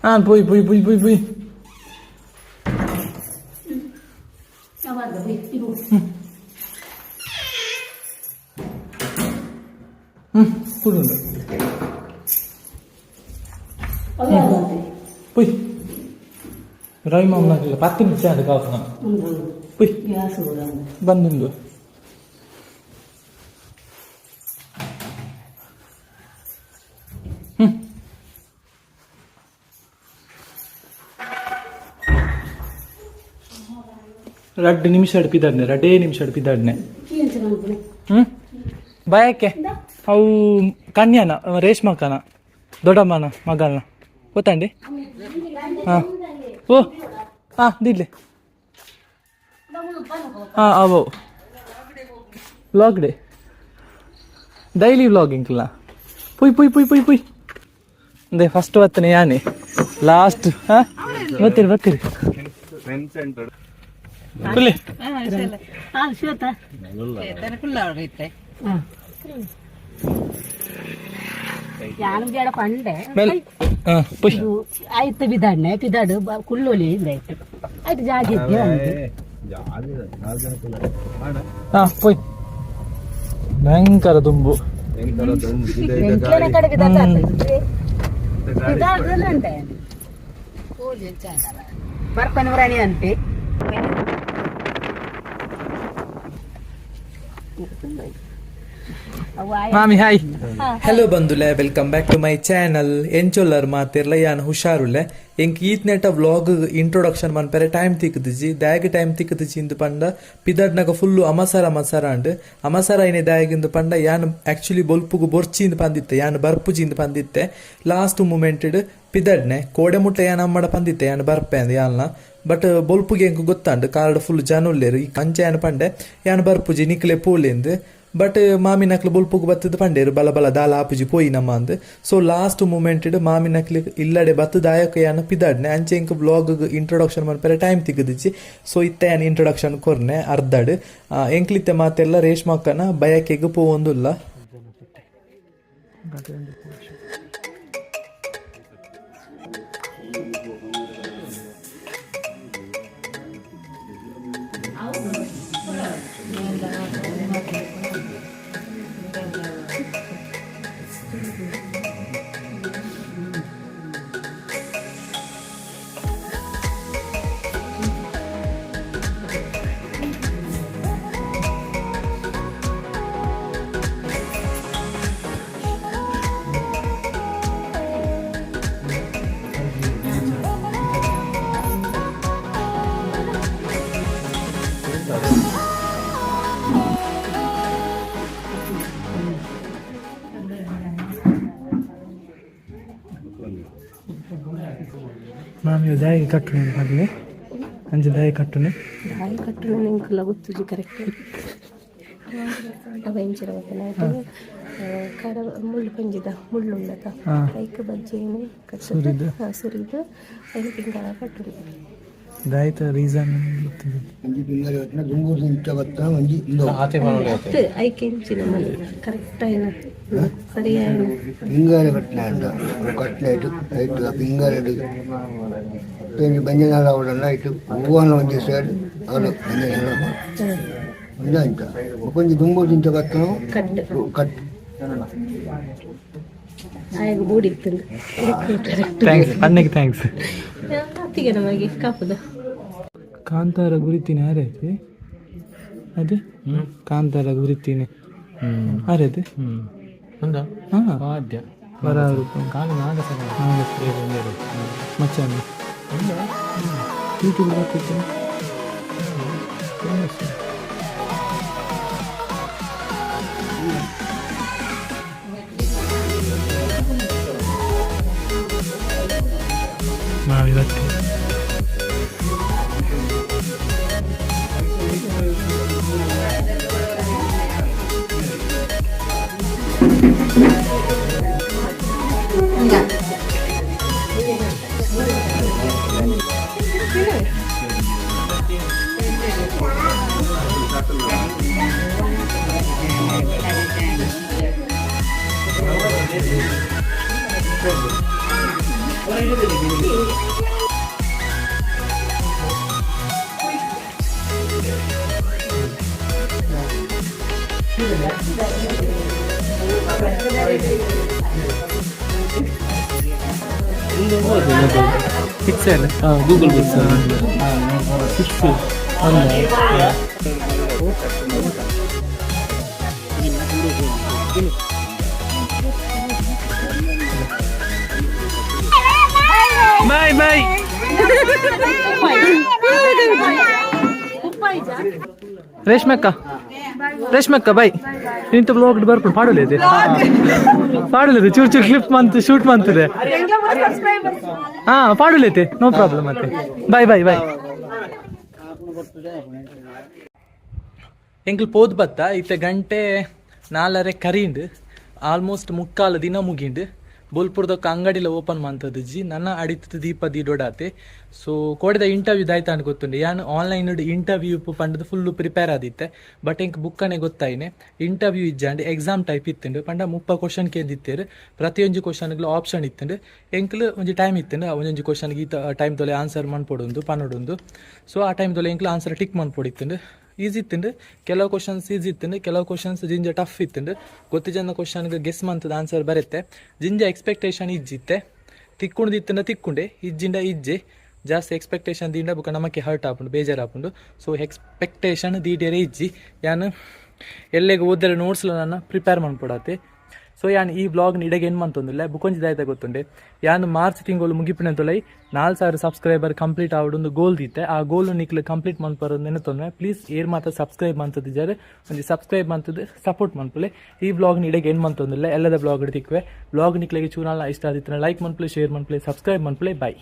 ಹಾಂ, ಪೋಯಿ ಪೋಯಿ ಪೋಯಿ ಪೋಯಿ ಪೋಯಿ. ಹ್ಞೂ, ಕುಡುಂಡು ಪುಯ್. ರವಿ ಮಾಮನಾಗಿಲ್ಲ, 10 ನಿಮಿಷ ಅದು ಕಾಪುನ ಪುಯ್. ಬಂದುಂಡು. ಹ್ಞೂ, 2 ನಿಮಿಷ ಪಿದಾಡ್ನೆ, 2 ನಿಮಿಷ ಪಿದಾಡ್ನೆ. ಹ್ಞೂ, ಬಯಕೆ ಅವು ಕನ್ಯಾನ ರೇಷ್ಮಕ್ಕನ ದೊಡ್ಡಮ್ಮನ ಮಗನ ಗೊತ್ತಂಡಿ. ಹಾಂ, ಓ ಹಾಂ, ದಿಡ್ಲಿ. ಹಾಂ, ಅವು ವ್ಲಾಗ್ ಡೇ, ಡೈಲಿ ವ್ಲಾಗಿಂಗ್. ಪುಯ್ ಪುಯ್ ಪುಯ್ ಪುಯ್ ಪುಯ್. ಅದೇ ಫಸ್ಟ್ ಬರ್ತೇನೆ ಯಾನೆ ಲಾಸ್ಟ್. ಹಾಂ, ಬರ್ತೀರಿ ಬರ್ತೀರಿ. ಕುಲ್ಲಿ. ಪಂಡೆ. ಮೇಲ್ ಹಾಂ, ಪುಯ್. ಆಯ್ತು, ಬಿದಾಡ್ನೆ ಪಿದಾಡು ಕುಳ್ಳೊಲಿ ಇಂದಾಯ್ತು, ಆಯ್ತು, ಜಾಗ ಇದ್ದೆ ಒಂದು. ಹಾಂ, ಪುಯ್. ಭಯಂಕರ ತುಂಬು. ಎಂಕ್ಲೆನ ಕಡೆ ಬಿದಾಡ್ದಂತೆ ಬರ್ಪನವರಾಣಿ ಅಂತೆ. ಮಾಮಿ, ಹಾಯ್, ಹಲೋ ಬಂದುಲೆ, welcome back to my channel. ಎಂಚೊಲ್ಲರ್ ಮಾತಿರ್ಲ? ಯಾನ್ ಹುಷಾರುಲ್ಲೆ. ಎಂಕ್ ಈತ್ನೆಟ ವ್ಲಾಗ್ ಇಂಟ್ರೊಡಕ್ಷನ್ ಮನ್ಪೆರೆ ಟೈಮ್ ತಿಕ್ಕುದಿಜಿ. ದಾಯಗ್ ಟೈಮ್ ತಿಕ್ಕುದಿಜಿ ಇಂದು ಪಂಡ, ಪಿದಡ್ನಗ ಫುಲ್ಲು ಅಮಸರ ಅಮಸರ ಅಂಡ್. ಅಮಸರ ಐನೆ ದಾಯಗಿಂದು ಪಂಡ, ಯಾನ್ ಆಕ್ಚುಲಿ ಬೊಲ್ಪುಗು ಬೊರ್ಚಿ ಇಂದು ಪಂದಿತ್ತೆ, ಯಾನ್ ಬರ್ಪುಜಿ ಇಂದು ಪಂದಿತ್ತೆ. Last moment ಪಿದಡ್ನೆ. ಕೋಡೆ ಮುಟ್ಟ ಯಾನ್ ಅಮ್ಮಡ ಪಂದಿತ್ತೆ, ಯಾನ್ ಬರ್ಪೆ ಅಂದ್ ಯಾಲ್ನ. ಬಟ್ ಬೊಲ್ಪುಗೆ ಎಂಕ್ ಗೊತ್ತಾಂಡ್ ಕಾರ್ಡ್ ಫುಲ್ ಜನ ಉಲ್ಲೇರು. ಈ ಕಂಚ ಯಾನ್ ಪಂಡೆ, ಯಾನ್ ಬರ್ಪುಜಿ, ನಿಕ್ಲೆ ಪೋಲೆಂದು. ಬಟ್ ಮಾಮಿನಕ್ಲು ಬೊಲ್ಪುಗು ಬತ್ತದ ಪಂಡೇರು, ಬಲ ಬಲ ದಾಲ ಆಪುಜಿ, ಪೋಯಿ ನಮ್ಮ ಅಂದ್. ಸೊ ಲಾಸ್ಟ್ ಮೂಮೆಂಟ್ ಮಾಮಿನಕ್ಲು ಇಲ್ಲಡೆ ಬತ್ತದಾಯಕ ಯಾನ್ ಪಿದಾಡ್ನೆ. ಅಂಚೆ ಎಂಕ್ ವ್ಲಾಗ್ ಇಂಟ್ರೊಡಕ್ಷನ್ ಮನ್ಪೆರೆ ಟೈಮ್ ತಿಕ್ಕುದಿಜ್ಜಿ. ಸೊ ಇತ್ತೆ ಯಾನ್ ಇಂಟ್ರೊಡಕ್ಷನ್ ಕೊರ್ನೆ ಅರ್ಧಡ್. ಎಂಕ್ಲಿತ್ತೆ ಮಾತೆಲ್ಲ ರೇಷ್ಮಕ್ಕನ ಬಯಕೆಗ್ ಪೋವೊಂದುಲ್ಲ. ಮಾಮಿ, ದಾಯಿ ಕಟ್ಟುನೆ ಪನ್ಲೆ, ಅಂಚ ದಾಯಿ ಕಟ್ಟುನೆ? ದಾಯಿ ಕಟ್ಟುನ ಎಂಕುಲ ಗೊತ್ತುಜಿ ಕರೆಕ್ಟ್. ಅವ ಇಂಚಿನ ಬತ್ತನ ಕಡ ಮುಳ್ಳು ಪಂಜಿದ ಮುಳ್ಳುಂಡತ. ಐಕ್ ಬಜ್ಜೆನ್ ಸುರಿದು. ಕಟ್ಟುದು, ಸುರಿದು ಐನ್ ಪಿಂಗಾರ ಕಟ್ಟುನು. ದಾಯಿತ ರೀಸನ್? ಒಂಜಿ ಪಿಂಗಾರಿ ಬತ್ತಿನ ದುಂಬೂರು ಇಂಚ ಬತ್ತ ಒಂಜಿ ಇಂದು. ಅತ್ ಐಕ್ ಎಂಚಿನ ಮನೆ ಕರೆಕ್ಟ್ ಆಯ್ನ ಸರಿಯಾಯ್ನ. ಪಿಂಗಾರಿ ಕಟ್ಟಲೆ ಅಂಡ ಕಟ್ಲೆಟ್ ಐಟ್ ಪಿಂಗಾರಿ ಒಂಜಿ ಬಂಜನಾಲ ಅವಡಲ್ಲ ಐಟ್ ಹೂವನ ಒಂಜಿ ಸೈಡ್ ಅವು ಬಂಜನಾಲ ಒಂಜಿ ಅಂಚ ಬೊಕೊಂಜಿ ದುಂಬೂರು ಇಂಚ ಬತ್ತನ. ಕಟ್ಟು. ಕಟ್. ಆಯಗ ಬೋಡಿತ್ತುಂಡು ಕರೆಕ್ಟ್. Thanks ಅಣ್ಣಗೆ, thanks. ಅತ್ತಿಗೆ ನಮಗೆ ಕಾಪುದ. ಕಾಂತಾರ ಗುರಿತೀನಿ ಆರೈತಿ, ಅದೇ ಕಾಂತಾರ ಗುರಿತೀನಿ ಆರೈತಿ. ಹಾಂ, ಬರಾರು. ಮಚ್ಚಾನ ಯೂಟ್ಯೂಬ್ ಬರ್ತಿತ್ತು. ಫೇಮಸ್. ನಾವಿವತ್ತು ಸಿಕ್ಸ್ ಅಲ್ಲ? ಗೂಗಲ್. ಸಿಕ್ಸ್. Bye bye. ರೇಷ್ಮಕ್ಕ, ರೇಷ್ಮಕ್ಕ, ಬಾಯ್. ನಿಂತ ಬ್ಲಾಗ್ ಬರ್ಪುಂಡು, ಪಾಡಲಿದೆ, ಪಾಡಲಿದೆ. ಚೂರು ಚೂರು ಕ್ಲಿಪ್ ಮಂತ್ ಶೂಟ್ ಮಂತದೆ. ಹಾ, ಪಾಡಲೈತೆ, ನೋ ಪ್ರಾಬ್ಲಮ್. ಮತ್ತೆ ಬಾಯ್ ಬಾಯ್ ಬಾಯ್. ಎಂಕ್ಲು ಪೋದ್ ಬತ್ತ. ಇತ್ತೆ ಗಂಟೆ 4:30 ಕರೀಂಡ್. ಆಲ್ಮೋಸ್ಟ್ ಮುಕ್ಕಾಲು ದಿನ ಮುಗಿಂಡ್. ಬೋಲ್ಪುರ್ದೊಕ್ಕ ಅಂಗಡಿಲ ಓಪನ್ ಮಂತದಿಜ್ಜಿ. ನನ್ನ ಅಡಿತದ ದೀಪ ದೀಡೊಡಾತೆ. ಸೊ ಕೋಡೆದ ಇಂಟರ್ವ್ಯೂ ದಾಯ್ತ ಅಂತ ಗೊತ್ತುಂಡು. ಯಾನ್ ಆನ್ಲೈನ್ ಇಂಟರ್ವ್ಯೂ ಪಂಡದು ಫುಲ್ ಪ್ರಿಪೇರ್ ಆದಿತ್ತೆ. ಬಟ್ ಎಂಕ್ ಬುಕ್ಕನೆ ಗೊತ್ತಾಯಿನೆ, ಇಂಟರ್ವ್ಯೂ ಇಜ್ಜಾಂಡ್, ಎಕ್ಸಾಮ್ ಟೈಪ್ ಇತ್ತುಂಡು. ಪಂಡ 30 ಕ್ವಶನ್ ಕೇಂದಿತ್ತೇರು. ಪ್ರತಿಯೊಂಜಿ ಕ್ವಶನ್ಗ್ಲು ಆಪ್ಷನ್ ಇತ್ತುಂಡು. ಎಂಕ್ಲು ಒಂಜಿ ಟೈಮ್ ಇತ್ತುಂಡು. ಆ ಒಂಜೊಂಜಿ ಕ್ವಶನ್ಗೆ ಈತ ಟೈಮ್ ತೊಲೆ ಆನ್ಸರ್ ಮನ್ಪೊಡುಂದು ಪನೊಡುಂದು. ಸೊ ಆ ಟೈಮ್ ತೊಲೆ ಎಂಕ್ಲು ಆನ್ಸರ್ ಟಿಕ್ ಮನ್ಪೊಡಿತ್ತುಂಡು. ಈಸಿ ಇತ್ತುಂಡು. ಕೆಲವು ಕ್ವಶನ್ಸ್ ಈಸಿ ಇತ್ತುಂಡು, ಕೆಲವು ಕ್ವಶನ್ಸ್ ಜಿಂಜ ಟಫ್ ಇತ್ತುಂಡು. ಗೊತ್ತಿಜನ್ನ ಕ್ವಶನ್ಗೆ ಗೆಸ್ ಮಂತದ ಆನ್ಸರ್ ಬರುತ್ತೆ. ಜಿಂಜ ಎಕ್ಸ್ಪೆಕ್ಟೇಷನ್ ಇಜ್ಜಿತ್ತೆ. ತಿಕ್ಕೊಂಡು ಇತ್ತಂಡ ತಿಕ್ಕೊಂಡೆ, ಇಜ್ಜಿಂಡ ಇಜ್ಜೆ. ಜಾಸ್ತಿ ಎಕ್ಸ್ಪೆಕ್ಟೇಷನ್ ದಿಂಡ ಬುಕ್ಕ ನಮಕ್ಕೆ ಹರ್ಟ್ ಆಪುಂಡು, ಬೇಜಾರು. ಸೊ ಎಕ್ಸ್ಪೆಕ್ಟೇಷನ್ ದೀಡ್ಯರೆ ಇಜ್ಜಿ. ಯಾನ್ ಎಲ್ಲೆಗೆ ಓದರೆ ನೋಟ್ಸ್ಲ ನನ್ನ ಪ್ರಿಪೇರ್ ಮನ್ಪೊಡಾತೆ. ಸೊ ಯಾನ್ ಈ ಬ್ಲಾಗ್ ಇಡೆಗೆ ಏನು ಮಂತೊಂದಿಲ್ಲ. ಬುಕೊಂಜಿ ದಾಯ್ತ ಗೊತ್ತುಂಡೆ, ಯಾನ್ ಮಾರ್ಚ್ ತಿಂಗಳು ಮುಗಿಪಿನ ತೊಲೈ 4000 ಸಬ್ಸ್ಕ್ರೈಬರ್ ಕಂಪ್ಲೀಟ್ ಆವಡೊಂದು ಗೋಲ್ ದಿತ್ತೆ. ಆ ಗೋಲ್ ನಿಕ್ಲು ಕಂಪ್ಲೀಟ್ ಮನ್ಪರ ನೆನತೊಂದ್ರೆ, ಪ್ಲೀಸ್ ಏರ್ ಮಾತ್ರ ಸಬ್ಸ್ಕ್ರೈಬ್ ಮಂತದಿದ್ದಾರೆ, ಒಂಜಿ ಸಬ್ಸ್ಕ್ರೈಬ್ ಮಂತದ್ದು ಸಪೋರ್ಟ್ ಮನ್ಪುಲೆ. ಈ ಬ್ಲಾಗ್ ಇಡೆಗೆ ಏನು ಮಂತೊಂದಿಲ್ಲ. ಎಲ್ಲದ ಬ್ಲಾಗ್ ತಿಕ್ವೆ. ಬ್ಲಾಗ್ ನಿಕ್ಲೆಗೆ ಚೂನಾಲ ಇಷ್ಟ ಆದಿತ್ತು, ಲೈಕ್ ಮನ್ಪುಲೆ, ಶೇರ್ ಮನ್ಪುಲೆ, ಸಬ್ಸ್ಕ್ರೈಬ್ ಮನ್ಪುಲೆ. ಬಾಯ್.